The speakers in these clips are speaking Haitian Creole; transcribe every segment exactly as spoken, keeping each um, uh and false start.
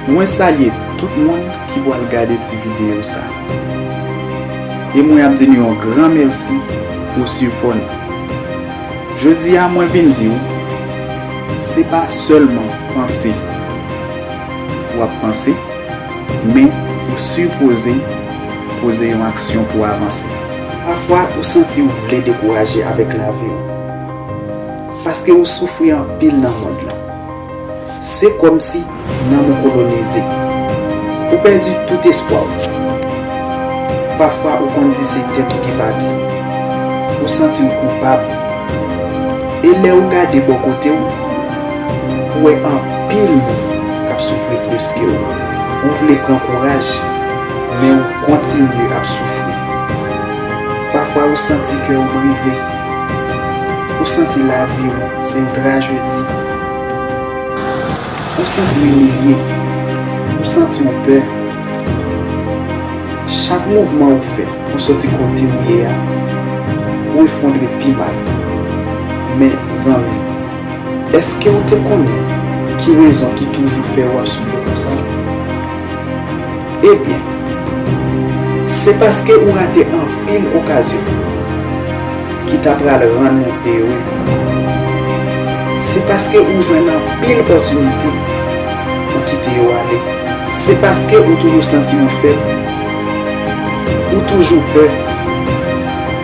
Mwen salye tout moun ki pral gade ti videyo sa. E mwen ap di nou yon gran mèsi pou sipò nou. Jodi a mwen vin di w, se pa sèlman panse w ap panse, men ou sipoze poze yon aksyon pou w avanse. Pafwa ou santi w vle dekouraje avèk lavi w, paske ou soufri anpil nan mond lan. Se kòmsi nanm ou kolonize. Ou pèdi tout espwa w. Pafwa ou konn di se tèt ou ki pati. Ou santi w koupab. E lè ou gade bò kote w, ou wè anpil moun k ap soufri plis ke w. Ou vle pran kouraj, men ou kontinye ap soufri. Pafwa ou santi kè w brize. Ou santi lavi w se yon trajedi. Ou santi w imilye. Ou santi w pè. Chak mouvman ou fè pou soti kote ou ye a, ou efondre pi mal. Men, zanmi m, èske w te konnen ki rezon ki toujou fè w ap soufri konsa? Ebyen, se paske ou rate anpil okazyon ki ta pral rann ou ere. Se paske ou jwenn anpil opòtinite, ou kite yo ale. Se paske ou toujou santi ou fèb, ou toujou pè,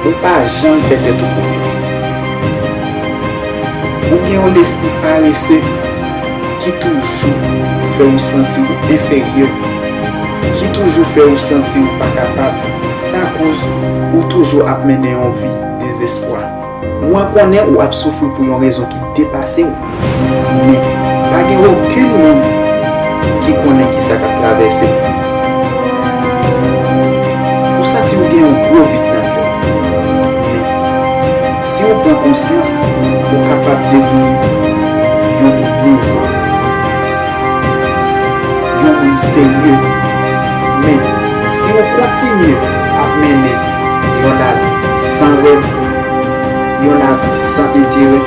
ou pa janm fè tèt ou konfyans. Ou gen yon lespri parese ki toujou fè ou santi ou enferyè, ki toujou fè ou santi ou pa kapab. Sa koz ou toujou ap mennen yon vi dezespwa. Mwen konnen ou ap soufri pou yon rezon ki depase w, men pa gen okenn moun ki konnen kisa k ap travèse w. Ou santi w gen yon gwo vid nan kè w, men si w pran konsyans, ou kapab devni yon moun nouvo, yon moun serye. Men, si w kontinye ap mennen yon lavi san rèv, yon lavi san enterè,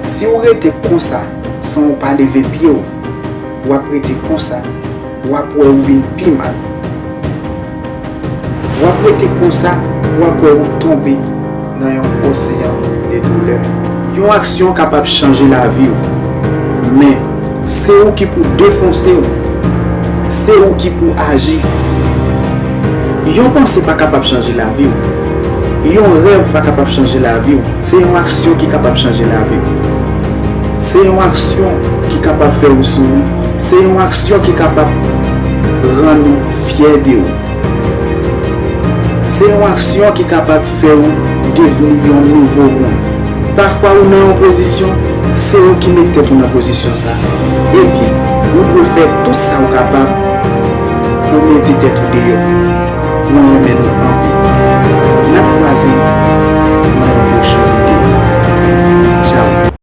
si w rete konsa san w pa leve pye w, w ap rete konsa, w ap wè ou vin pi mal. W ap rete konsa, w ap wè ou tonbe nan yon oseyan de doulè. Yon aksyon kapab chanje lavi w, men se ou ki pou defonse w. Se ou ki pou aji. Yon panse pa kapab chanje lavi w. Yon rèv pa kapab chanje lavi w. Se yon aksyon ki kapab chanje lavi w. Se yon aksyon ki kapab fè ou souri. Se yon aksyon ki kapab rann ou fyè de ou. Se yon aksyon ki kapab fè ou devni yon nouvo moun. Pafwa ou nan yon pozisyon, se ou ki met tèt ou nan pozisyon sa. Ebyen, ou dwe fè tout sa ou kapab pou mete tèt ou deyò. Mwen renmen nou anpil. N ap kwaze nan yon pwochen videyo. Tchaw.